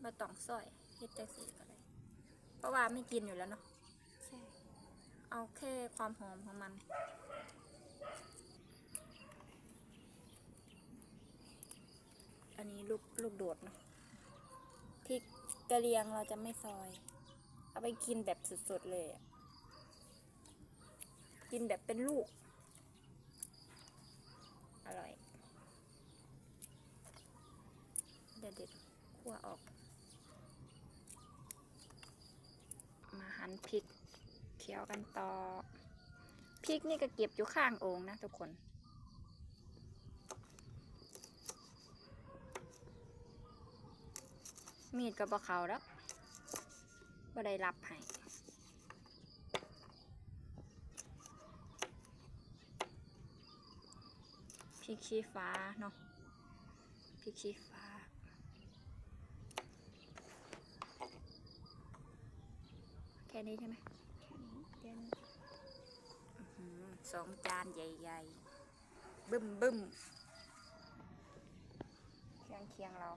ບໍ່ຕ້ອງຊອຍ ເຮັດຈັ່ງຊີ້ກໍໄດ້ ເພາະວ່າມັນກິນຢູ່ແລ້ວເນາະ. ໃຊ່ ເອົາແຄ່ຄວາມຫອມຂອງມັນ. ອັນນີ້ລູກ ລູກໂດດເນາະ. ພລິກກະຫຼ່ຽງເຮົາຈະໄມ່ຊອຍ ເອົາໄປກິນແບບສົດໆເລີຍອະ ກິນແບບເປັນລູກ ອະລ່ອຍ. ດຽວເດັດຂົ້ວອອກ. ມາຫັນພິກຂຽວກັນຕໍ່. ພິກນີ້ກໍເກັບຢູ່ຂ້າງໂອ່ງນະທຸກຄົນ. ມີດກໍບໍ່ເຂົ້າດອກ ບໍ່ໄດ້ລັບໃຫ້. ພິກຊີ້ຟ້າເນາະ ພິກຊີ້ຟ້າ. ແຄ່ນີ້ໃຊ່ໄໝ? ແຄ່ນີ້ ແຄ່ນີ້. ອືຫື ສອງຈານໃຫຍ່ໆ ບຶ້ມບຶ້ມ ເຄື່ອງຄຽງເຮົາ.